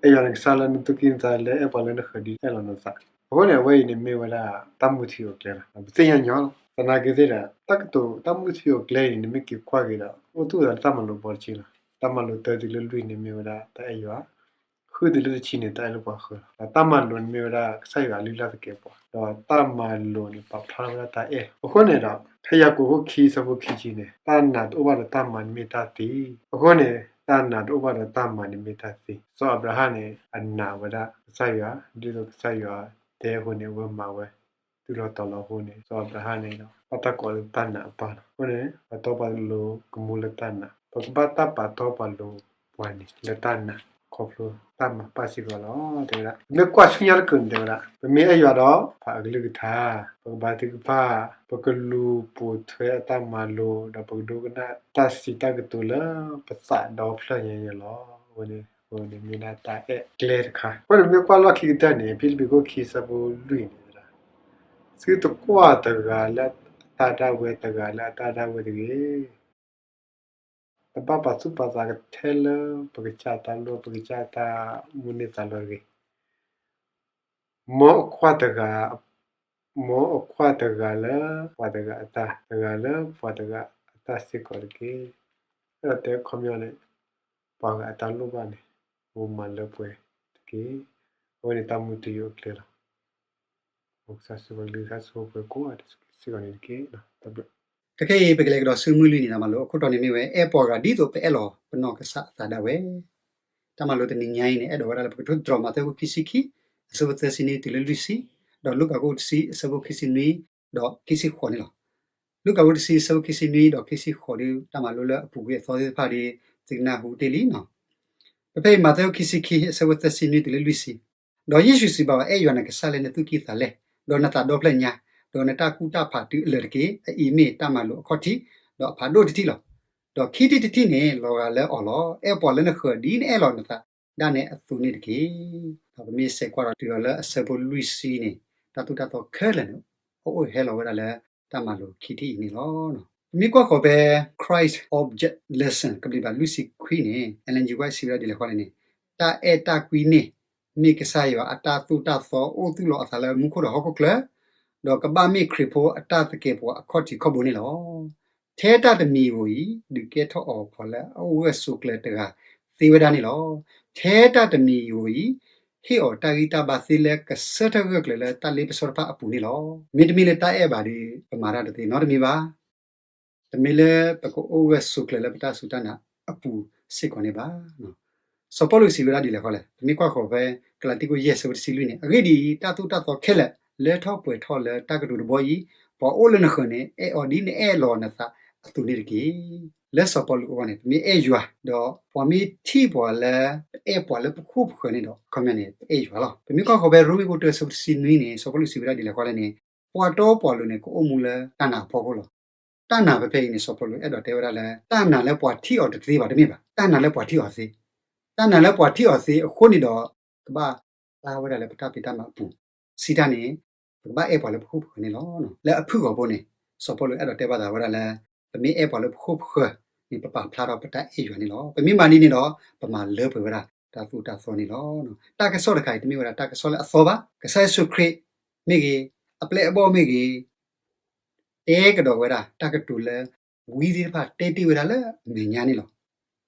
အဲၣ်ယွၤနကစၢ်လၢနသူၣ်ကံၢ်နသးလဲ, အဲၣ်ပှၤလၢနဃၢၤဒ်အဲၣ်လီၤနသး. အဃိန့ၣ် အဝဲအံၤန့ၣ်မ့ၢ်ဝဲဒၣ် တၢ်မူထူယိာ်အကျဲလီၤ. ပသ့ၣ်ညါညီလီၤ. သနာ်က့သ့ၣ်ဒီး တၢ်ကတိၤတၢ်မူထူယိာ်အကျဲအံၤန့ၣ် နမ့ၢ်က့ၤကွၢ်က့ၤဒီး အိၣ်သူၣ်ဝဲဒၣ်လၢတၢ်မၤလိာ်ဘီတဆံလီၤ. တၢ်မၤလိာ်တၢတုၤလၢလွံၢ်န့ၣ်မ့ၢ်ဝဲဒၣ်တၢ်အဲၣ်ယွၤ, ဃုတုၤလၢတဆံန့ၣ် တၢ်အဲၣ်လၢပှၤဃၢၤလီၤ. ဒီးတၢ်မၤလိာ်န့ၣ်မ့ၢ်ဝဲဒၣ်ကစၢ်ယွၤအလုၢ်အလၢ်သကဲးပဝး, ဒီးတၢ်မၤလိာ်န့ၣ် ပာ်ဖျါထီၣ်ဝဲဒၣ်တၢ်အဲၣ်လီၤ. အဃိန့ၣ်ဒီး ဖဲယၤကိာ်ခိၣ်ခံဆၢဖိခံဆံန့ၣ် တၢ်နာ်တအိၣ်ဘၣ်ဒီးတၢ်မၤန့ၣ်မ့ၢ်တၢ်သံ. အဃိန့ၣ် တၢ်နာ်တအိၣ်ဘၣ်ဒီးတၢ်မၤန့ၣ်မ့ၢ်တၢ်သံ. စီၤအၤဘြၤဟၣ်န့ၣ် အနာ်ဝဲဒၣ်ကစၢ်ယွၤ, ဒ်သိးကစၢ်ယွၤတဲအဃိန့ၣ် အဝဲမၤဝဲ တုၤလီၤတီၤလီၤအဃိန့ၣ် စီၤအၤဘြၤဟၣ်န့ၣ်ဒီး ဘၣ်တၢ်ကိးလၢတၢ်နာ်အပၢ်လီၤ. အဃိန့ၣ် ပှၤတီပှၤလိၤကမူလၢတၢ်နာ်, ပကဘၣ်တၢ်ပာ်တီပာ်လိၤပှၤန့ၣ် လၢတၢ်နာ် ခီဖျိတၢ်မၤပၢ်စ့ၢ်ကီးလီၤ. တဲဝဲဒၣ် ပမ့ၢ်ကွၢ်ဆူညါတက့ၢ်န့ၣ် တဲဝဲဒၣ် ပမ့ၢ်အဲၣ်ယွၤဒီး ပာ်အကလုၢ်ကထါ, ပကဘါထုကဖၣ်, ပကလူၤပိာ်ထွဲအတၢ်မၤလိာ်, ဒီးပကဒိကနၣ်တၢ်စံးတၢ်ကတိၤလၢပသးဒီဖျၢၣ်ညါန့ၣ်လီၤ. အဝဲန့ၣ် အဝဲန့ၣ်မ့ၢ်ဒၣ်တၢ်အဲၣ်ကျဲတခါ. အဃိန့ၣ် မ့ၢ်ကွၢ်လီၢ်ခံကတၢၢ်န့ၣ် ဖံလံးပံၤခိၣ်ခံဆၢဖိလွံၢ်န့ၣ် သုတကွၢ်တဂၤလၢအတၢ်ဒၣ်ဝဲ တဂၤလၢအတၢ်ဒၣ်ဝဲတဂ့ၤ. တဘၣ်ပာ်သူၣ်ပာ်သးကထဲလၢပကစၢ်တၢ်လိၣ် ပကစၢ်တၢ်မိၣ်န့ၢ်သးလီတဂ့ၤ. မ်အကွၢ်တဂၤ, မ်အကွၢ်တဂၤလၢပှၤတဂၤအတၢ်, တဂၤလၢပှၤတဂၤအတၢ်စ့ၢ်ကီးတက့ၢ်. အဲၣ်ဒိးတဲခီပညီန့ၣ် ပှၤဂၤအတၢ်လိၣ်ဘၣ်န့ၣ် မ်မၤလၢပှဲၤတက့ၢ်. အဝဲန့ၣ်တၢ်မူထူယိာ်အကျဲလီၤ. မ်ကစၢ်ဆိၣ်ဂ့ၤကလုၢ်ကထါ ဆိၣ်ဂ့ၤပှၤကိးဂၤဒဲးစ့ၢ်ကီးန့ၣ်တက့ၢ်. တၢ်ဘျုး. ခဲကနံၣ်အံၤ ပကလဲၤကဒီးဆူမုၢ်လွံၢ်နံၤ တၢ်မၤလိအခိၣ်တီန့ၣ်မ့ၢ်ဝဲ အဲၣ်ပှၤဂၤဒ်သိးပအဲၣ်လီၤပနီၢ်ကစၢ်အသးဒၣ်ဝဲ. တၢ်မၤလိတနံၤညါအံၤန့ၣ် အဲၣ်ဒိးဝဲဒၣ်လၢပကထိၣ်သတြီၤမးသဲအခိၣ်ခံဆံခံ အဆၢဖိသၢဆံနွံတုၤလၢလွံၢ်ဆံ, ဒီးလူၤကၣ်အခိၣ်တဆံ အဆၢဖိခံဆံနွံ ဒီးခံဆံဃိးန့ၣ်လီၤ. လူၤကၣ်အခိၣ်တဆံ အဆၢဖိခံဆံနွံ ဒီးခံဆံဃိးဒီး တၢ်မၤလိလၢအပူၤကွံာ်အသီသ့ၣ်တဖၣ်ဒီး သုကနၢ်ဟူတ့ၢ်လံနီၤ. ဖဲဖဲအံၤ မးသဲအခိၣ်ခံဆံခံ အဆၢဖိသၢဆံနွံတုၤလၢလွံၢ်ဆံ, ဒီးယ့ၣ်ၡူးစံးဘၣ်အီၤ, အဲၣ်ယွၤနကစၢ်လၢနသူၣ်ကံၢ်သးလဲ, ဒီးနသးဒီဖျၢၣ်ညါ, ဒီးနတၢ်ကူၣ်တၢ်ဖးတုၤအလၢာ်တက့ၢ်. အအံၤမ့ၢ်တၢ်မၤလိာ်အခီၣ်ထံး, ဒီးအဖးဒိၣ်တထံၣ်လီၤ. ဒီးခံထံၣ်တထံၣ်န့ၣ် လီၤဂာ်လၢအီၤလီၤ. အဲၣ်ပှၤလၢနဃၢၤဒ်နအဲၣ်လီၤနသးဒၣ်နဲအသိးန့ၣ်တက့ၢ်. ဒီးပမ့ၢ်ဆဲးကွၢ်ဒီးတုၤအီၤလၢအဆၢဖိလွံၢ်ဆံန့ၣ် တၢ်သိၣ်တၢ်သီခဲလၢာ်န့ၣ် အအိၣ်ဟဲလီၤဝဲဒၣ်လၢတၢ်မၤလိာ်ခံထံၣ်အံၤန့ၣ်လီၤ. ပမ့ၢ်ကွၢ်ဃီၤဖဲ Christ Object Lesson ကဘျံးပၤလွံၢ်ဆံခွံန့ၣ် Ellen G. White စံးဝဲဒၣ်ဒ်လဲၣ်ဃီလဲၣ်န့ၣ်, တၢ်အဲၣ်တၢ်ကွံန့ၣ် မ့ၢ်ကစၢ်ယွၤအတၢ်သိၣ်တၢ်သီအိၣ်သူၣ်လီၤအသးလၢမူခိၣ်ဒီးဟီၣ်ခိၣ်ချၢ, ဒီးကဘၣ်မ့ၢ်ခရံာ်ဖိအတၢ်သကဲးပဝးအခီၣ်ထံးခီၣ်ဘိန့ၣ်လီၤ. ထဲတၢ်တမံၤဧိၤအံၤ ဒုးကဲထီၣ်အီၤပှၤလၢအအိၣ်ဂၢၢ်ဆိးကျၢၤတဂၤသ့ဝဲဒၣ်န့ၣ်လီၤ. ထဲတၢ်တမံၤဧိၤအံၤ ဟ့ၣ်အီၤတၢ်ဂံၢ်တၢ်ဘါသ့လၢကဆၢထၢၣ်ဂၢၢ်ကျၢၤလၢတၢ်လ့ပစီတဖၣ်အပူၤန့ၣ်လီၤ. မ့တမ့ၢ်လၢတၢ်အဲၣ်ဘၣ်ဒီး ပမၤတၢ်တသ့နီတမံၤဘၣ်. တမ့ၢ်လၢပကအိၣ်ဂၢၢ်ဆိးကျၢၤလၢပတၢ်စူၢ်တၢ်နာ်အပူၤစ့ၢ်ကီးန့ၣ်ဘၣ်. စီၤပီလူးစံးဝဲဒၣ်ဒ်လဲၣ်ဃီလဲၣ်, ပမ့ၢ်ကွၢ်ဃီၤဖဲ ကလၤတံ ခိၣ်ယဲၢ် ဆၢဖိတဆံလွံၢ်န့ၣ်, အဂ့ၢ်ဒ်အံၤ, တၢ်သိၣ်တၢ်သီခဲလၢာ် လၢထီၣ်ပှဲၤထီၣ်လၢတၢ်ကတိၤတဘီအံၤ, ပှၤအိၣ်လၢနဃၢၤန့ၣ် အဲၣ်အီၤဒ်နအဲၣ်လီၤနသးအသိးန့ၣ်တက့ၢ်. လၢစီၤပီလူးအဂီၢ်န့ၣ် ပမ့ၢ်အဲၣ်ယွၤ, ဒီးပှၤမ့ၢ်ထံၣ်ပှၤလၢ ပအဲၣ်ပှၤလၢပခိၣ်ပဃၢၤန့ၣ်ဒီး အခီပညီန့ၣ် ပအဲၣ်ယွၤလီၤ. ပမ့ၢ်ကွၢ်ဃီၤဖဲ ရိမ့ၤ ခိၣ်တၢ ဆၢဖိတဆံနွံန့ၣ် စီၤပီလူးစံးဝဲဒၣ်ဒ်လဲၣ်ဃီလဲၣ်န့ၣ်, ပှၤတီပှၤလိၤန့ၣ် ကအိၣ်မူလၢတၢ်နာ်အဖီခိၣ်လီၤ. တၢ်နာ်ဖဲဖဲအံၤန့ၣ် စီၤပီလူးအဲၣ်ဒိးတဲဝဲဒၣ်လၢ တၢ်နာ်လၢပှၤထံၣ်အီၤတသ့ဘၣ်တမ့ၢ်ဘၣ်, တၢ်နာ်လၢပှၤထံၣ်အီၤသ့, တၢ်နာ်လၢပှၤထံၣ်အီၤသ့အဃိန့ၣ်ဒီး ကဘၣ်ဖျါဝဲဒၣ်လၢပတၢ်ဖံးတၢ်မၤအပူၤ, စံးတၢ်န့ၣ် ပကဘၣ်အဲၣ်ပှၤလၢပခိၣ်ပဃၢၤန့ၣ်လီၤ. လၢအဖုၣ်ဂီၤဖိန့ၣ် စီၤပီလူးအဲၣ်ဒိးတဲဘၣ်သးဝဲဒၣ်လၢ ပမ့ၢ်အဲၣ်ပှၤလၢပခိၣ်ပဃၢၤန့ၣ် ပပာ်ဖျါထီၣ်ပတၢ်အဲၣ်ယွၤန့ၣ်လီၤ. ပမ့ၢ်မၤဒ်န့ၣ်ဒီး ပမၤလၢပှဲၤဝဲဒၣ်တၢ်သိၣ်တၢ်သီန့ၣ်လီၤ. တၢ်ကစီၣ်တခါအံၤ တမ့ၢ်ဝဲဒၣ်တၢ်ကစီၣ်လၢအသီဘၣ်. ကစၢ်ယ့ၣ်ၡူးခရံာ်မ့ၢ်ဂ့ၤ, အပျဲၢ်အဘီၣ်မ့ၢ်ဂ့ၤ, တဲကဒီးဝဲဒၣ်တၢ်ကတိၤလၢ ဝံသ့ၣ်တဖၣ်တဲတ့ၢ်ဝဲဒၣ်လၢအမဲာ်ညါန့ၣ်လီၤ.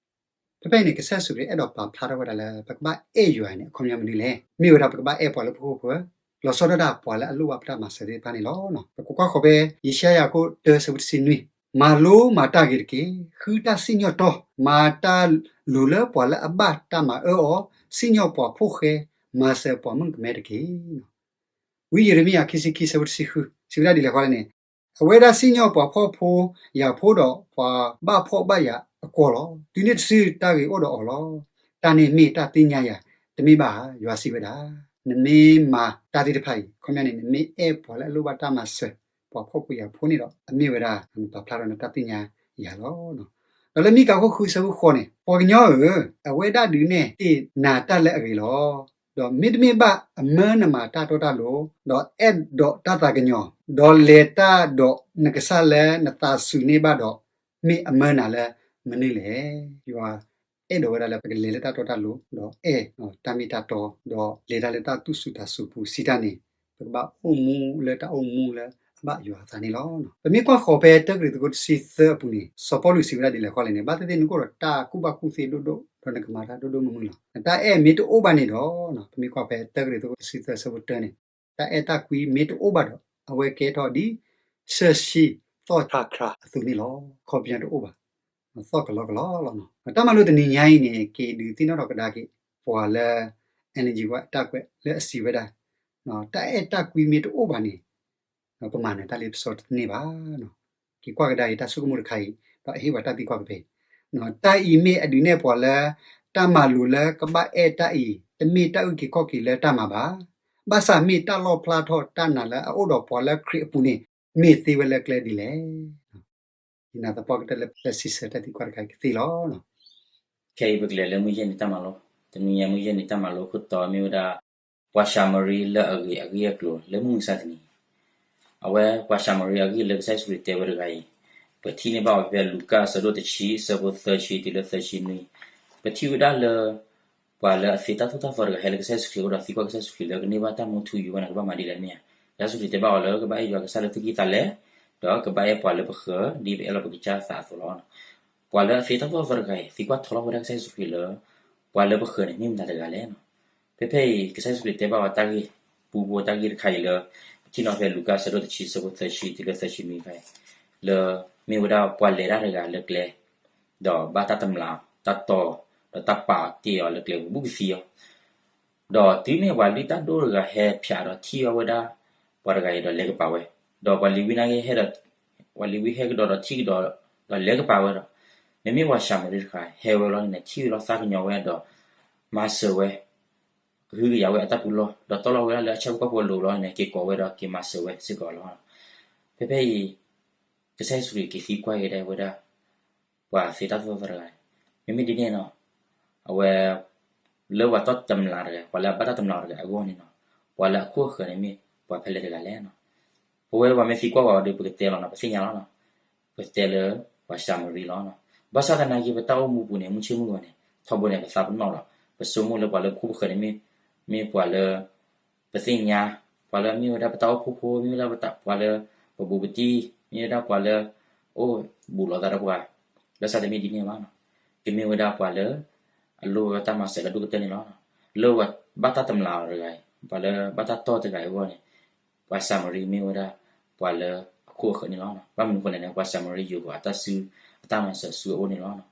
ဖဲဖဲအံၤန့ၣ် ကစၢ်ယ့ၣ်ၡူးခရံာ်အဲၣ်ဒိးပာ်ဖျါထီၣ်ဝဲဒၣ်လၢ ပကဘၣ်အဲၣ်ယွၤန့ၣ် အခီပညီမနုၤလဲၣ်. မ့ၢ်ဝဲဒၣ်ပကဘၣ်အဲၣ်ပှၤလၢပခိၣ်ပဃၢၤ, လီၤဆီဒၣ်တၢ်ပှၤလၢအလိၣ်ဘၣ်ပတၢ်မၤစၢၤသ့ၣ်တဖၣ်န့ၣ်လီၤ. ပကကွၢ်ဃီၤဖဲ ယၡါယၤ ခိၣ်တၢ ဆၢဖိတဆံနွံ, မၤလိမၤတၢ်ဂ့ၤတက့ၢ်. ဃုတၢ်စံၣ်ညီၣ်တီ, မၤတၢ်လိၤလၢပှၤလၢအဘၣ်တၢ်မၤအၢအီၤ, စံၣ်ညီၣ်ပှၤဖှီၣ်ဃဲ, မၤစၢၤပှၤမုၣ်ကမဲတက့ၢ်. ဝံယံးရမံယၤ ခံဆံခံ ဆၢဖိတဆံဃု စံးဝဲဒၣ်ဒ်လဲၣ်ဃီလဲၣ်န့ၣ်, အဝဲဒၣ်စံၣ်ညီၣ်ပှၤဖှီၣ်ဖိယာ်ဖိဒီးပှၤဘၣ်ဖှီၣ်ဘၣ်ယာ်အကွီၢ်လီၤ. တုၤနုၤတစုတၢ်ဂ့ၤအိၣ်ဒီးအီၤလီၤ. တၢ်န့ၣ်မ့ၢ်တၢ်သ့ၣ်ညါယၤ, တမ့ၢ်ဘၣ်ဧါ, ယွၤစံးဝဲဒၣ်. နမ့ၢ်မၤတၢ်သ့ၣ်တဖၣ်အံၤ အခီပညီန့ၣ် နမ့ၢ်အဲၣ်ပှၤလၢအလိၣ်ဘၣ်တၢ်မၤစၢၤ ပှၤဖှီၣ်ဖိယာ်ဖိန့ၣ်ဒီး အမ့ၢ်ဝဲဒၣ် နပာ်ဖျါထီၣ်နတၢ်သ့ၣ်ညါယၤလီၤ. ဒီးလၢမံကၤ ခိၣ်ဃု ဆၢဖိဃိးန့ၣ်, ပှၤကညီဧၢ, အဝဲဒၣ်ဒုးနဲၣ်တ့ၢ်နၤတၢ်လၢအဂ့ၤလီၤ. ဒီးမ့တမ့ၢ်ဘၣ်အမၢနမၤတၢ်တီတၢ်လိၤ, ဒီးအဲၣ်ဒိးတၢ်သးကညီၤ, ဒီးလဲၤတၢ်ဒီးနကစၢ်လၢနသးစူၤန့ၢ်ဘၣ်ဒီး, မ့ၢ်အမၢနၤလၢမနုၤလဲၣ်. ယွၤအဲၣ်ဒိးဝဲဒၣ်လၢပကလဲၤလၢတၢ်တီတၢ်လိၤ, ဒီးအဲၣ်တၢ်မ့ၢ်တၢ်တီ, ဒီးလဲၤတၢ်လၢတၢ်သူၣ်စူၤသးစူၤပူၤ စံးတၢ်န့ၣ်, ပကဘၣ်အိၣ်မူလၢတၢ်အိၣ်မူလၢအဘၣ်ယွၤအသးန့ၣ်လီၤ. ပမ့ၢ်ကွၢ်ဃီၤဖဲ တၢကရံၣ်သူး ခိၣ် တဆံသၢ အပူၤန့ၣ် စီၤပီလူးစံးဝဲဒၣ်ဒ်လဲၣ်ဃီလဲၣ်န့ၣ်, ဘၣ်သ့ၣ်သ့ၣ်နကအိၣ်ဒီးတၢ်ကူၣ်ဘၣ်ကူၣ်သ့ဒိၣ်ဒိၣ်, ဒီးနကမၤတၢ်ဒိၣ်ဒိၣ်မုၢ်မုၢ်လီၤ. နတၢ်အဲၣ်မ့ၢ်တအိၣ်ဘၣ်န့ၣ်ဒီး, ပမ့ၢ်ကွၢ်ဖဲ တၢကရံၣ်သူး ခိၣ် တဆံသၢ ဆၢဖိတၢန့ၣ်, တၢ်အဲၣ်တၢ်ကွံမ့ၢ်တအိၣ်ဘၣ်ဒီး, အဝဲကဲထီၣ်ဒ် ဆၢဆံသီၣ်ခရးခရးအသိးန့ၣ်လီၤ. ခီပညီတအိၣ်ဘၣ်, သီၣ်ကလီကလီလီၤ. တၢ်မၤလိတနံၤညါအံၤန့ၣ် က့ၤဒုးသ့ၣ်နီၣ်ထီၣ်ကဒါက့ၤ ပှၤလၢ Ellen G. White အတၢ်ကွဲးလၢအစံးဝဲဒၣ်, တၢ်အဲၣ်တၢ်ကွံမ့ၢ်တအိၣ်ဘၣ်န့ၣ်, ပမၤနၢၤတၢ်လ့ပစီတန့ၢ်ဘၣ်. က့ၤကွၢ်ကဒါအံၤ တၢ်ဆိကမိၣ်တခါအံၤ ဒီးအဟ့ၣ်ပှၤတၢ်သံကွၢ်ဖဲဖဲအံၤ, တၢ်အံၤမ့ၢ်အဒုးနဲၣ်ပှၤလၢ တၢ်မၤလိာ်လၢကဘၣ်အဲၣ်တၢ်အံၤ တမ့ၢ်တၢ်အုၣ်က့ၤခီၣ်က့ၤလၢတၢ်မၤဘၣ်. ဘၣ်ဆၣ်မ့ၢ်တၢ်လီၣ်ဖျါထီၣ်တၢ်နာ်လၢအအိၣ်ဒီးပှၤလၢခရံာ်အပူၤန့ၣ် မ့ၢ်သ့ဝဲလၢကျဲဒ်လဲၣ်. ယနာ်သပှၢ်ကတၢၢ်လၢပစံးဆၢတၢ်သံကွၢ်တခါအံၤကသ့လီၤ. ခဲအံၤပကလဲၤလၢမုၢ်ယဲၢ်နံၤတၢ်မၤလိ, တနံၤညါမုၢ်ယဲၢ်နံၤတၢ်မၤလိခိၣ်တီမ့ၢ်ဝဲဒၣ် ပှၤၡၤမရံလၢအဂ့ၤအဂ့ၢ်အကျိၤလၢမုၢ်မဆါတနံၤ, အဝဲပှၤၡၤမရံအဂ့ၢ်လၢကစၢ်ယ့ၣ်ၡူးခရံာ်တဲဝဲတဂၤအံၤ, ပထံၣ်န့ၢ်ဘၣ်အီၤဖဲလူၤကၣ်အဆၢဒိၣ်တဆံ အဆၢဖိသၢဆံတုၤလၢသၢဆံနွံ, ပထံၣ်ဝဲဒၣ်လၢ ပှၤလၢအသ့တၢ်သိၣ်တၢ်သီတဂၤဟဲလၢကစၢ်ယ့ၣ်ၡူးခရံာ်အအိၣ်ဒီးသံကွၢ်ကစၢ်ယ့ၣ်ၡူးခရံာ်လၢကန့ၢ်ဘၣ်တၢ်မူထူယိာ်ဝဲန့ၣ် ကဘၣ်မၤဒ်လဲၣ်မ့ၢ်ဧါ. ကစၢ်ယ့ၣ်ၡူးခရံာ်တဲဘၣ်အီၤလၢကဘၣ်အဲၣ်ယွၤကစၢ်လၢသူၣ်ကံၢ်သးလဲ, ဒီးကဘၣ်အဲၣ်ပှၤလၢပဃၢၤ ဒ်ပအဲၣ်လီၤပကစၢ်သးအသိးလီၤ. ပှၤလၢအသ့တၢ်သိၣ်တၢ်သီတဂၤအံၤ သံကွၢ်ထီလီၤဝဲဒၣ်ကစၢ်ယ့ၣ်ၡူးခရံာ်လၢ ပှၤလၢပဃၢၤန့ၣ် မ့ၢ်မတၤတဂၤလဲၣ်. ဖဲဖဲအံၤ ကစၢ်ယ့ၣ်ၡူးခရံာ်တဲဘၣ်အီၤတၢ်ဂ့ၢ်ပူဖိတၢ်ဂ့ၢ်တခါအံၤလၢ ပထံၣ်န့ၢ်ဖဲလူၤကၣ်အဆၢဒိၣ်တဆံ အဆၢဖိသၢဆံတုၤလၢသၢဆံနွံဖဲအံၤ, လၢမ့ၢ်ဝဲဒၣ်ပှၤလဲၤတၢ်တဂၤလၢကျဲ ဒီးဘၣ်တၢ်တမျာ်တၢ်တီ ဒီးတၢ်ပာ်တ့ၢ်အီၤလၢကျဲပူၤ ဘူးကသံအီၤ, ဒီးတုၤမ့ၢ်ပှၤလုၢ်တၢ်ဒိၣ်တဂၤဟဲဖၠးဒီးထံၣ်အီၤဝဲဒၣ် ပှၤတဂၤအံၤဒီးလဲၤကပၤဝဲ, ဒီးပှၤလ့ၤဝံနာ်က့ဟဲဒီး ပှၤလ့ၤဝံဟဲကဒီးဒီးထံၣ်ကဒီး ဒီးလဲၤကပၤဝဲဒီး, မ့မ့ၢ်ပှၤၡၤမရံတဂၤ ဟဲဝဲလီၤန့ၣ် ထံၣ်ဝဲလီၤသးကညီၤဝဲဒီး မၤစၢၤဝဲ ကဟုကယာ်ဝဲအတၢ်ပူၤလီၢ် ဒီးတီၢ်လီၤဝဲဒၣ်လၢအဆၣ်ဖိကီၢ်ဖိအလိၤလီၤန့ၣ် က့ၤကိးဝဲဒီးက့ၤမၤစၢၤဝဲစ့ၢ်ကီးလီၤ. ဖဲဖဲအံၤ ကစၢ်ယ့ၣ်ၡူးခရံာ်က့ၤသံကွၢ်က့ၤဒၣ်ဝဲဒၣ် ပှၤသ့တၢ်သိၣ်တၢ်သီတဂၤန့ၣ်, မ့မ့ၢ်ဒ်န့ၣ်နီၤ, အဝဲ လၢပှၤတီၢ်တမျာ်တဂၤ ပှၤလၢအဘၣ်တၢ်တမျာ်တဂၤအဂီၢ်န့ၣ်နီၤ, ပှၤလၢအခိၣ်အဃၢၤန့ၣ်မ့ၢ်ပှၤဖဲလဲၣ်တဂၤလဲၣ်နီၤ. ပဝဲပှၤမ့ၢ်သံကွၢ်ပှၤဒီး ပကတဲလီၤနီၤ, ပသ့ၣ်ညါလီၤနီၤ, ပတဲလၢပှၤၡၤမရံလီၤ. ဘၣ်ဆၣ်သနာ်က့ ပတၢ်အိၣ်မူပူၤန့ၣ် မုၢ်ဆ့ၣ်မုၢ်ဂီၤန့ၣ် ထီဘိန့ၣ် ပသးပနီၣ်ဒီး ပဆိကမိၣ်လၢပှၤလၢပခိၣ်ပဃၢၤန့ၣ် မ့ၢ်ပှၤလၢ ပသ့ၣ်ညါ, ပှၤလၢမ့ၢ်ဝဲဒၣ်ပတၢ်အိၣ်ဖှိၣ်ဖိ, မ့ၢ်ဝဲဒၣ်ပှၤလၢပဘူးပတံၢ်, မ့ၢ်ဝဲဒၣ်ပှၤလၢ အိၣ်ဘူးလိာ်သးဒီးပှၤ လၢစးတမ့ၢ်ဒ်န့ၣ်ဘၣ်နီၤ, ကမ့ၢ်ဝဲဒၣ်ပှၤလၢ အလိၣ်ဝဲတၢ်မၤစၢၤလၢဒိၣ်ကတၢၢ်န့ၣ်လီၤ. လၢပှၤဘၣ်တၢ်တမျးအီၤတဂၤအံၤ, ပှၤလၢဘၣ်တၢ်တီၢ်တဂၤအံၤအဂီၢ်န့ၣ်, ပှၤစၤမရံမ့ၢ်ဝဲဒၣ် ပှၤလၢအခိၣ်အဃၢၤန့ၣ်လီၤ. ဘၣ်မနုၤအဃိလဲၣ်န့ၣ် ပှၤစၤမရံယိၤကီးအတၢ်စု အတၢ်မၤစၢၤဆူအအိၣ်န့ၣ်လီၤ.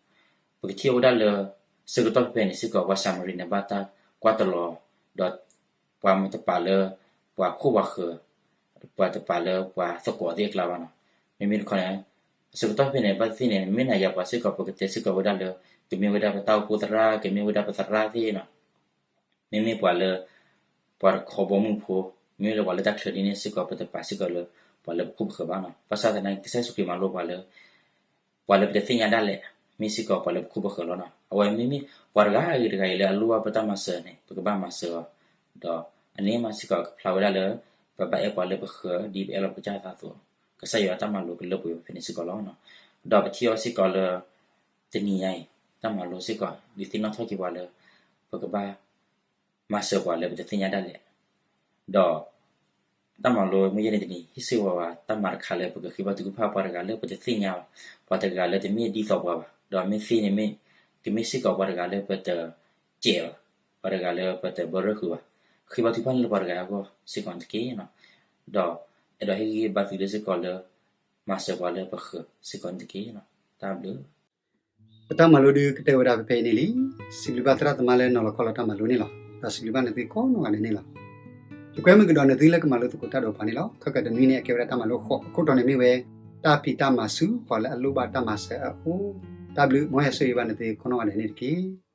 ပကထံၣ်ဝဲဒၣ်လၢ ဆၢကတီၢ်ဖဲဖဲန့ၣ်စ့ၢ်ကီး ပှၤစၤမရံန့ၣ် ဘၣ်တၢ်ကွၢ်တလီၤ, ဒီးပှၤမ့ၢ်တပာ်လၢ ပှၤခိၣ်ပှၤဃၢၤ, ပှၤတပာ်လၢပှၤသကိးသ့ၣ်အကျါဘၣ်နီၤ. မ့မ့ၢ်တခီန့ၣ် ဆၢကတီၢ်ဖဲဖဲန့ၣ် ဘၣ်သ့ၣ်သ့ၣ်န့ၣ် မ့ၢ်နၤယၤပှၤစ့ၢ်ကီး ပကတဲစ့ၢ်ကီးဝဲဒၣ်လၢ ကမ့ၢ်ဝဲဒၣ်ပတၢ်အိၣ်ဖှိၣ်သရၣ်, ကမ့ၢ်ဝဲဒၣ်ပသရၣ်သ့ၣ်နီၤ, မ့မ့ၢ်ပှၤလၢ ပှၤတခီဘီမုၢ်ဖိ, မ့မ့ၢ်လၢပှၤလၢတၢ်ချၢဒ်န့ၣ်စ့ၢ်ကီး ပတပာ်စ့ၢ်ကီးလၢ ပှၤလၢပခိၣ်ပဃၢၤဘၣ်နီၤ. ဘၣ်ဆၣ်သနာ်က့ ကစၢ်ယ့ၣ်ၡူးခရံာ်မၤလိပှၤလၢ ပှၤလၢပတသ့ၣ်ညါဒၣ်လဲာ် မ့ၢ်စ့ၢ်ကီးပှၤလၢပခိၣ်ပဃၢၤလီၤနီၤ. အဝဲမ့မ့ၢ်ပှၤတဂၤဂ့ၤတဂၤအံၤလၢအလိၣ်ဘၣ်ပတၢ်မၤစၢၤန့ၣ် ပကဘၣ်မၤစၢၤအီၤ, ဒီးအန့ၣ်မးစ့ၢ်ကီးကဖျါဝဲဒၣ်လၢ ပဘၣ်အဲၣ်ပှၤလၢပဃၢၤ ဒ်ပအဲၣ်လီၤပကစၢ်သးအသိး, ကစၢ်ယွၤအတၢ်မၤလိကလၢပှဲၤဝဲဖဲန့ၣ်စ့ၢ်ကီးလီၤ. ဒီးပထံၣ်အီၤစ့ၢ်ကီးလၢ တနံၤညါအံၤ တၢ်မၤလိစ့ၢ်ကီး ဒုးသ့ၣ်နီၣ်ထီၣ်က့ၤပှၤလၢ ပကဘၣ် မၤစၢၤပှၤလၢပတသ့ၣ်ညါဒၣ်လဲာ်, ဒီး တၢ်မၤလိမုၢ်ယဲၢ်န့ၣ်တနံၤ ဟ့ၣ်စ့ၢ်ကီးပှၤတၢ်မၤတခါလၢ ပကဃ့ဘါထုကဖၣ်ပှၤတဂၤလၢပတသ့ၣ်ညါဘၣ်, ပှၤတဂၤလၢတမ့ၢ်ဒ်သိးပှၤဘၣ်, ဒီးမ့ၢ်သ့န့ၣ်မ့ၢ် ကမ့ၢ်စ့ၢ်ကီးပှၤတဂၤလၢပတကဲးဘၣ်, ပှၤတဂၤလၢပတဘၢရၢၢ်ဃုာ်ဘၣ်, ဃ့ဘါထုကဖၣ်န့ၢ်လၢပှၤတဂၤအဂီၢ်စ့ၢ်ကီးန့ၣ်တက့ၢ်နီၤ. ဒီးအဲၣ်ဒိးဟ့ၣ်ဂံၢ်ဘါသုလၢစ့ၢ်ကီးလၢ မၤစၢၤပှၤလၢပဃၢၤစ့ၢ်ကီးန့ၣ်တက့ၢ်နီၤ. တၢ်ဘျုး ပတၢ်မၤလိဒုးကတၢၢ်ဝဲဒၣ်ဖဲဖဲအံၤန့ၣ်လံ. စံးဘျုးဘၣ်သရၣ်သမါလၢနီၤလီၤခီလီၤတၢ်မၤလိန့ၣ်လီၤ. ဒီးစံးဘျုးဘၣ်နသုကိးနီၢ်ဂၤဒဲးန့ၣ်လီၤ. ယကွဲမုာ်ကဒီးနသုလၢကမၤလိသကိးတၢ်ဒီးပှၤန့ၣ်လီၤ. ခဲကတနွံန့ၣ် အကဲဝဲဒၣ်တၢ်မၤလိဃိး, အခိၣ်တီန့ၣ်မ့ၢ်ဝဲ တၢ်ဖံးတၢ်မၤဆူပှၤလၢအလိၣ်ဘၣ်တၢ်မၤစၢၤအအိၣ်. တၢ်ဘျုး, မ်ယွၤဆိၣ်ဂ့ၤဘၣ်နသုကိးနီၢ်ဂၤဒဲးန့ၣ်တက့ၢ်.